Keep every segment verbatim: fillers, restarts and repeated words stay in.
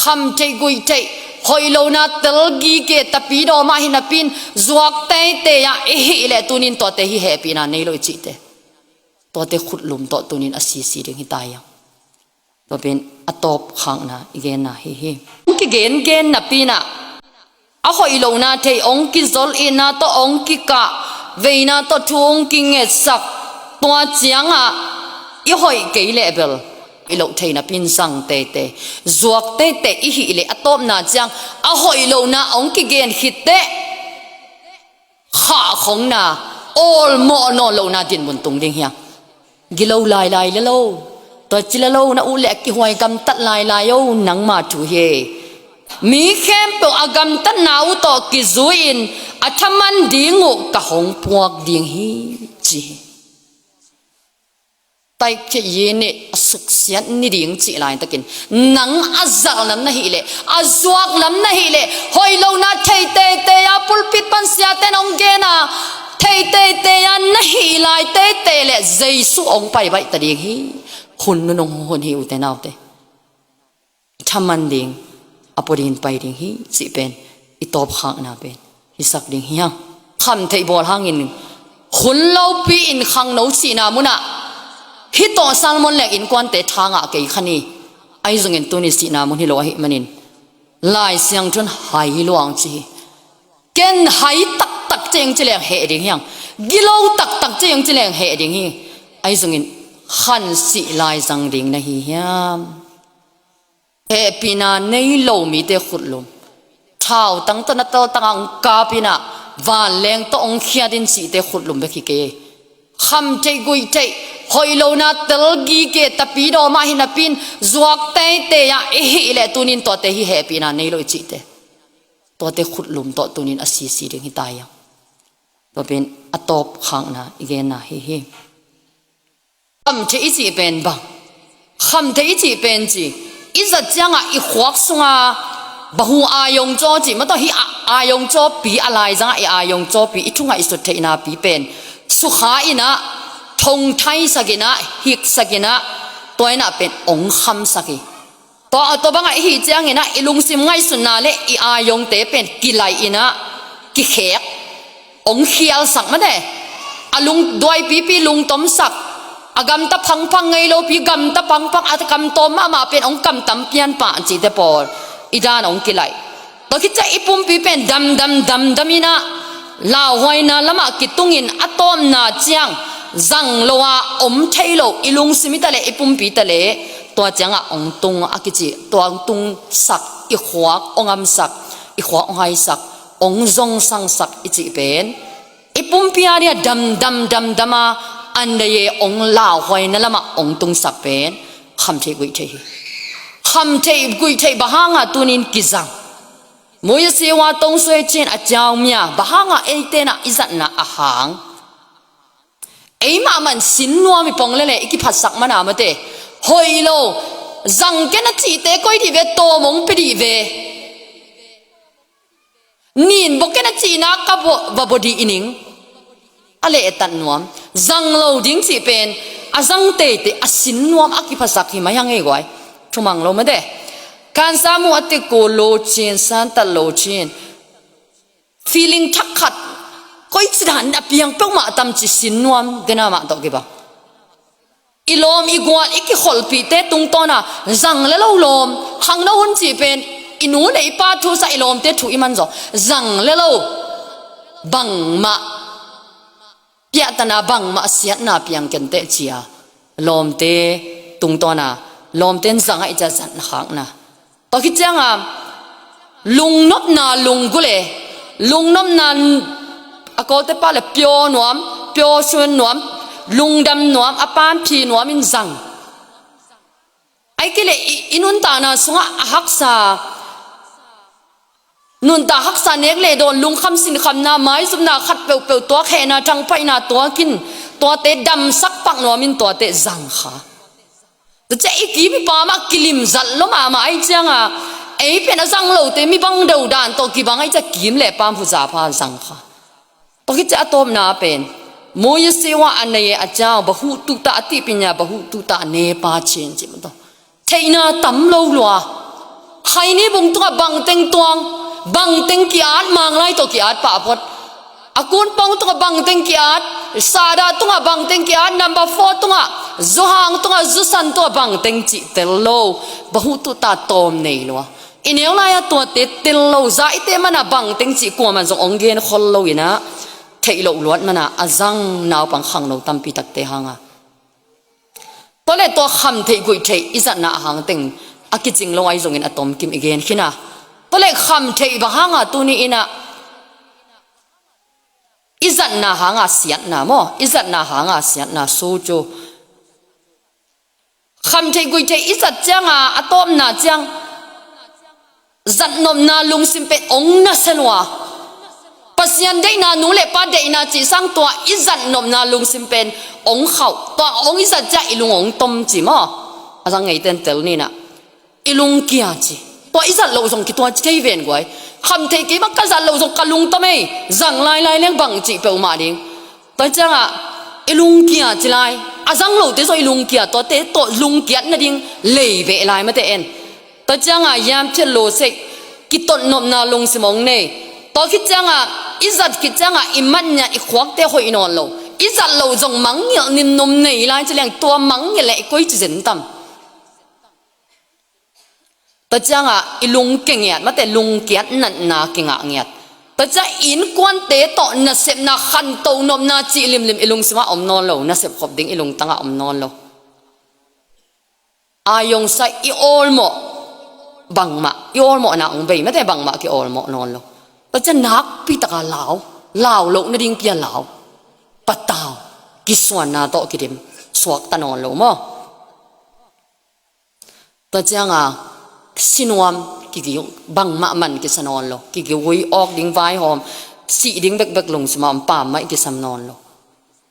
Kham theih guih theih, hoih lohna tel gige tapi dawm ah hi napi-in zuak teitei ah i hih leh tunin tuate hi hehpihna nei lo i cihte, tuate khutlum tawh tunin a sisi ding hi ta hiang. Tua pen a tawpkhakna i genna hi hi. Hong kigengen napi-in ah a hoih lohna thei, hong kizol, itna tawh hong kikah, veina tawh thu hong kingetsak, tua ciangah i hoih kei leh bel i loh thei napi-in zang teitei, zuak teitei i hih leh a tawpna ciang a hoih lohna hong kigen khit teh khahkhongna, awlmawh nawn lohna dinmun tung ding hiang. Gilo lailai le lo, tua ci le lo na uh leh a kihuai gamtat lailai o, nangma thu hi. Mi khempeuh a gamtatna uh tawh kizui-in a thaman ding uh ka hong puak ding hi, ci hi. Taipkhiat yi nih a suksiat ni ding cih laitakin nang a zalh lam na hih leh, a zuak lam na hih leh, hoih lohna thei teitei a pulpit pan siate in hong gen a, thei teitei a na hih lai teitei leh Jesu hong pai baih ta ding hi. Hun nunung hun hi, ute naute. Thaman ding, a pua dingin pai ding hi cih pen i tawpkhakna pen hisak ding hiang. Khamtheih bawl hangin hun lopi-in khangno sihna munah hih tawh sermon leng innkuante tha ngah kei kha ni. Ahi zongin tuni sihna mun hi lo ahih manin Lai Siangtho in hai luang ci hi. Ken hai taktak ciang ci leng heh ding hiang. Gilo taktak ciang ci leng heh ding hi. Ahi zongin khansih lai zang ding na hi hiam? Hehpihna nei lo mite khutlum, thautang tawh na taltang ah hong kap-in ah vanleng tawh hong khiat in cihte khutlum bek hi kei. Khamtheih guihtheih, hoih lohna tel gige tapi dawm ah hi napi-in zuak teitei ah i hih leh tunin tuate hi hehpihna nei lo i cihte, tuate khutlum tawh tunin a sisi ding hi ta hiang. Tua pen a tawpkhakna i genna hi hi. Khamtheih i cih pen bang? Khamtheih i cih pen ci, i zat ciangah i khuak sunga bahu ayong caw ci, mataw hih a-, ayong cawpi a laizangah i ayong cawpi, i thungah i sut theihnapi pen sukha in ah, thongthaisak in ah, hiksak in ah, tua in ah pen hong khamsak hi. Tua, tua bangah i hih ciangin ah i lungsim ngaihsutna le i ayongte pen kilaih in ah kikhek, hong khialsak mate. A lung duaipipi lungtomsak, a gamta phangphang ngei lopi gamta phangphang, a kamtawm mahmah pen hong kamtam pian pah cihte pawl i dan hong kilaih. Tua khit ciang i pumpi pen damdam damdam in ah lauhuaina lamah kitungin a tawpna ciang zang lo a om thei lo i lungsim hi ta leh i pumpi ta leh tua ciangah hong tung a kici, tua hong tungsak, i khuak hong amsak, i khuak hong haisak, hong zongsangsak i cih pen i pumpi a ding a damdam damdam a, an dei e hong lauhuaina lamah hong tungsak pen khamtheih guihtheih hi. Khamtheih guihtheih bang hanga tunin kizang? Muya siwa tong suai cin a ciau mia bang hanga eite na i zatna a hang? Ei mahmah in sin nuam i pong lele i kiphatsak mana mate. Hoih lo, zang ken a cihte koi dih ve, tawm hong pia dih ve. Nin bok ken a cihna ka va bua dih i ning. A lehtat nuam. Zang lo ding cih pen a zang teitei, a sin nuam a kiphasak hi mai hang ei guai. Thumang lo mate. Kansa mu a teku lo cin, santat lo cin. Feeling thak khat, koi ci dan a piang peuhmah tam ci sin nuam dena mah tawh kibang. I lawm i gual i kikholhpihte tungtawna zang le lo lawm, khangno hun cih pen i nu le i pa thu sa, i lawmte thu i man zaw, zang le lo bangmah piahtana, bangmah siatna piang kenteh cia lawmte tungtawna, lawmte in zangah i cia zatna khakna. Tua khit cianga lungnopna lunggulh e, lungnopna a Kawlte pa le pyaw nuam, pyaw sun nuam, lungdam nuam, a panphi nuam in zang. Ai kei le i, i nuntakna sungah a haksa, nuntak haksa nek le dawn, lungkham sinkhamna, maizumna khat peuhpeuh tuak, hehna thangpaihna tuakin tuate damsak pak nuamin tuate zang kha. Tua ciah i kim i pam ah kilim zat lo mahmah ai cianga, ei pen a zang lote mi bang deuh dan tawh kibang ai ciah kim le pam huza pha zang kha. Tua khit ciah a tawpna pen, muya siwa a nei e a ciau, bahuh tuhtah a tihpinya, bahuh tuhtah a nepa cin cih mataw. Theihna tam lo lua. Khaini bung tungah bangteng tuang, bangteng ki-at, Manglai tawh ki-at pah phot. A kunpong tungah bangteng ki-at, Sada tungah bangteng ki-at, number four tungah, Zuhang tungah, Zusan tungah bangteng cih tel lo. Bahutu ta tawm nei lua. I neu lai-a tuate tel lo, za ite mana bangteng cih kuaman zong ong gen khol lo inah, theih loh luat mana a zang naupang khangno tampi takte hanga. Tua le tua kham theih guih theih i zatna a hang teng a kicing lo ahi zongin a tomkim i gen khin a. Tua le kham theih bang hanga tuni inah i zatna hanga siatna maw, i zatna hanga siatna su cu. Kham theih guih theih i zat cianga a tawpna ciang zatnopna lungsim pen ong nasia lua. Pasian deihna, nu le pa deihna cih sang tua i zatnopna lungsim pen ong khauh. Tua ong i zat ciang i lung ong tom ci maw? A zang ngeiten tel ninah i lungkia ci. Tua i zat loh zong kituaci kei ven guai. Kham theih kei bang ka zat loh zong ka lungtom ei. Zang lailai leng bang cih peuhmah ding. Tua ciangah i lungkia ci lai. A zang lote zong i lungkia, tuate tawh lungkiat nading lei beh lai mate en. Tua ciangah yam thiat lo sek, kitotnopna lungsim ong nei. Tua khit ciangah i zat khit ciangah i matniat i khuakte hoih nawn lo. I zat loh zong mangngilh ninnum nei lai ci leng tua mangngilh le i koici zen tam. Tua ciangah i lungkia ngiat, mate lungkiat natna kingah ngiat. Tua ciang innkuante tawh nasepna khanto nopna cih limlim i lungsimah om nawn lo, nasep khop ding i lungtangah om nawn lo. A yongsa i awlmawh bangmah, i awlmawhna ong bei mate bangmah ki awlmawh nawn lo. Tua ciang nakpi taka lau, lau loh nading pia lau. Patau, kisuanna tawh kidim, suakta nawn lo maw? Tua cianga sinuam kiging bangmah man kisa nawn lo, kigui awk ding vaihawm, sih ding bekbek lungsima om pam mah i kisam nawn lo.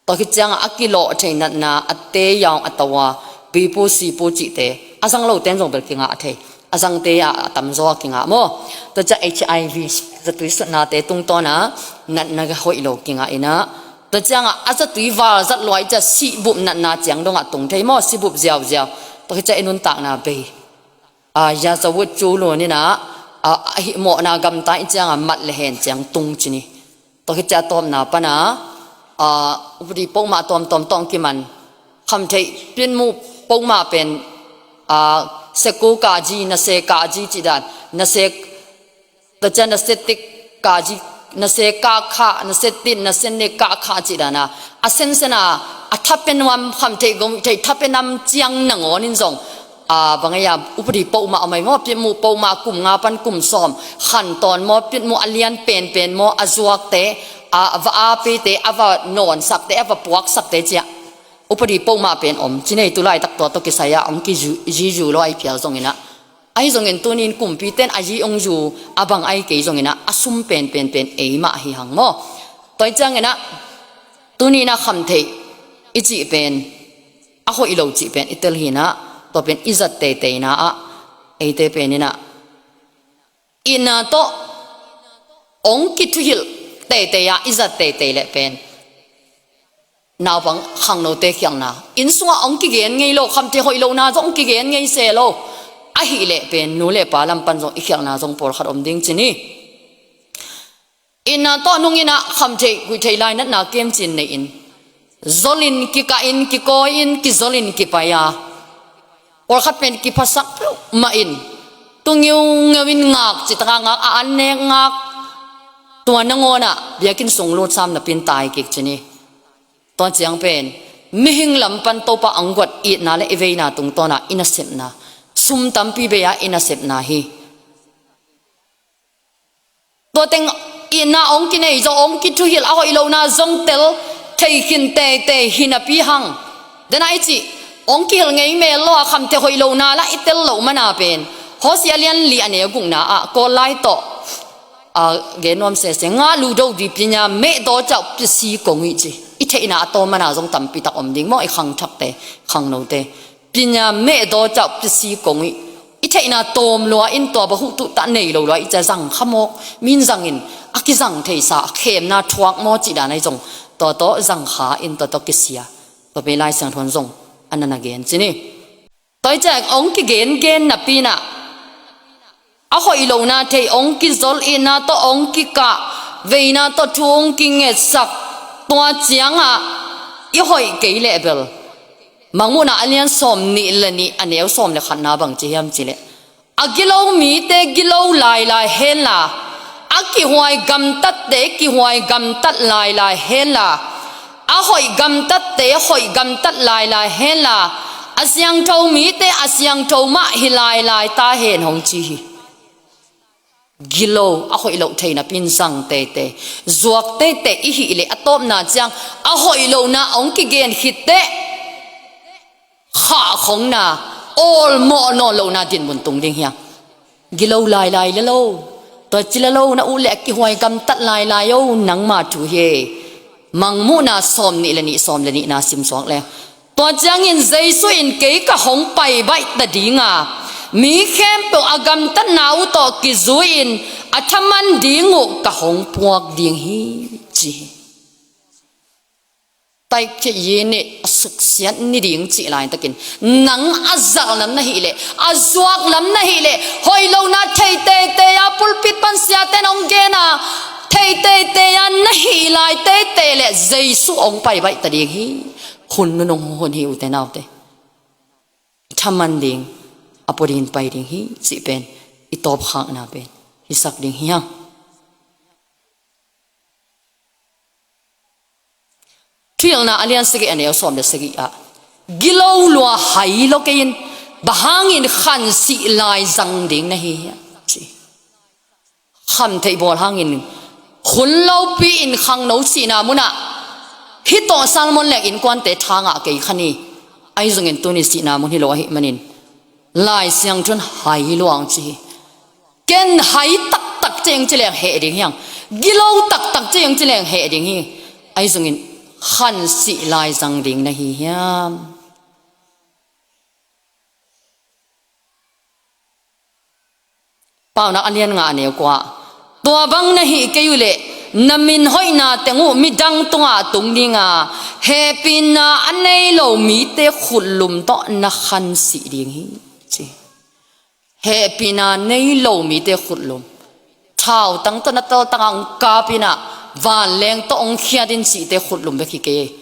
Tua khit cianga a kilawh thei natna a te yaung a tawa, bipu sipu cihte a zang lote in zong bel kingah thei, a zangte ah a tamzaw a kingah maw? Tua ciang H I V zatui sutnate tungtawna natna hoih lo kingah inah, tua ciangah a zatui val zat luai cia sihbup natna ciang dongah tung thei maw? Sihbup ziauziau. Tua khit ciang i nuntakna bei. A, ya zawut cu luninah, a, a hih mawhna gamta i ciangah mat le hen ciang tung cini. Tua khit ciang a tawpna pana, a, upadi pohmah tawmtawm tawng kiman. Khamtheih pinmuh pohmah pen, a, seku kaji, nase kaji cihdan, nase Tua ciang nase tik kaji, nase kahkhah, nase tin, nase nek kahkhah cih dana a sensen a, a thapen nuam khamtheih gomtheih thapen nam ciang nangawn in zong, a, bang ei a upadi pohmah a mai maw, pinmuh pohmah kum nga pan kum sawm khantawn maw, pinmuh a lian penpen maw, a zuakte, a, a va apite, a va nawnsakte, a va puaksakte ciah upadi pohmah pen om. Cinei tu laitak tua tawh kisai-ah hong kizizu lo ai pial zonginah, ahi zongin tunin kumpite in a yi hong zu a bang ahi kei zonginah a sum penpenpen eimah hi hang maw? Tua hi cianginah tuninah khamtheih i cih pen a hoih lo cih pen i tel hinah, tua pen i zat teiteina ah eite peninah itna tawh hong kithuhilh teitei ah i zat teitei leh pen naupang khangnote khialhna, inn sungah hong kigen ngei lo, khamtheih hoih lohna zong hong kigen ngei se lo. Ahih leh pen nu le pa lam pan zong i khialhna zong pawlkhat om ding cin hi. Itna tawh nunginah khamtheih guihtheih lainatna kemcin nei-in zolin kikah in kikawi in kizolin kipai a, pawlkhat pen kiphasak peuhmah in tungiungeu in ngak citaka ngak, a an nek ngak. Tua nangawnah biakinn sung lut sam napi in tai kik cin hi. Tua ciang pen mihing lam pan Topa hong guat itna le i veina tungtawnah i nasepna, sum tampi bei-a i nasepna hi. Tua teng itna hong kinei zong hong kithuhilh a hoih lohna zong tel thei khin teitei hi napi hang. Dena i cih hong kihilh ngei mel lo a khamtheih hoih lohna lah i tel loh mana pen Hosea lian li a neu gukna ah Kawl lai tawh a gen nuam sese, ngah ludo di pinya mehdaw cauh pisi kong ih ci. I theihna a tawm mana zong tampitak om ding maw, i khangthakte khangnote. Pinya mehdaw cauh pisi kong ih. I theihna tawm lua in tua bahuh tuhtah nei lo lua i cia zang khamawk min zangin a kizang theisa a khemna thuak maw cih dan ahi zong tua tawh zang kha in tua tawh kisia. Tua pen Lai Siangtho in zong a nana gen cin hi. Tua hi ciah hong kigengen napinah A hoih lohna thei hong kizol, itna tawh hong kikah, veina tawh thu hong kingetsak, tua ciangah i hoih kei leh bel Mangmuhna a lian sawm nih le nih a neu sawm le khatna bang ci hiam cih leh, a gilo mite gilo lailai henla, a kihuai gamtatte kihuai gamtat lailai henla, a hoih gamtatte hoih gamtat lailai henla, a siangtho mite a siangtho mah hi lailai ta hen hong ci hi. Gilo a hoih loh thei napi in zang teitei, zuak teitei i hih leh a tawpna ciang a hoih lohna hong kigen khit teh khahkhongna, awlmawh nawn lohna dinmun tung ding hiam? Gilo lailai le lo, tua ci le lo na uh leh a kihuai gamtat lailai o, nangma thu hi. Mangmuhna sawm nih le nih, sawm le nihna simsuak le. Tua ciangin Jesu in kei ka hong paibaih ta dinga, mi khempeuh a gamtatna uh tawh kizui-in a thaman ding uh ka hong puak ding hi, ci hi. Taikhiat yi nih a suksiat ni ding cih laitakin, nang a zak lam na hih leh, a zuak lam na hih leh, hoih lohna thei teitei a pulpit pan siaten hong gen a, thei teitei a na hih lai teitei leh Jesu hong paibaih ta ding hi. Hun nunung hun hi ute naute. Thaman ding, a pua dingin pai ding hi cih pen i tawpkhakna pen hisak ding hi hang. Thuhilhna a lian sagih a neu sawm le sagih ah, gilo lua hai lo kei in, bang hangin khansih lai zang ding na hi hiam, ci. Khamtheih bawl hangin hun lopi in khangno sihna munah, hih tawh Salmon leng innkuante tha ngah kei kha ni. Ahi zongin tuni sihna mun hi lo ahih manin Lai Siangtho in hai luang ci hi. Ken hai taktak ciang ci leng heh ding hiam? Gilo taktak ciang ci leng heh ding hi. Ahi zongin khansih lai zang ding na hi hiam? Paunak a lian nga a neu kua. Tua bang na hih kei uh leh na min hoihna teng uh midang tungah tung dinga, hehpihna a nei lo mite khutlum tawh na khansih ding hi, ci. Hehpihna nei lo mite khutlum, thautang tawh na tawltangah hong kap in ah, vanleng tawh hong khiat in cihte khutlum bek hi kei.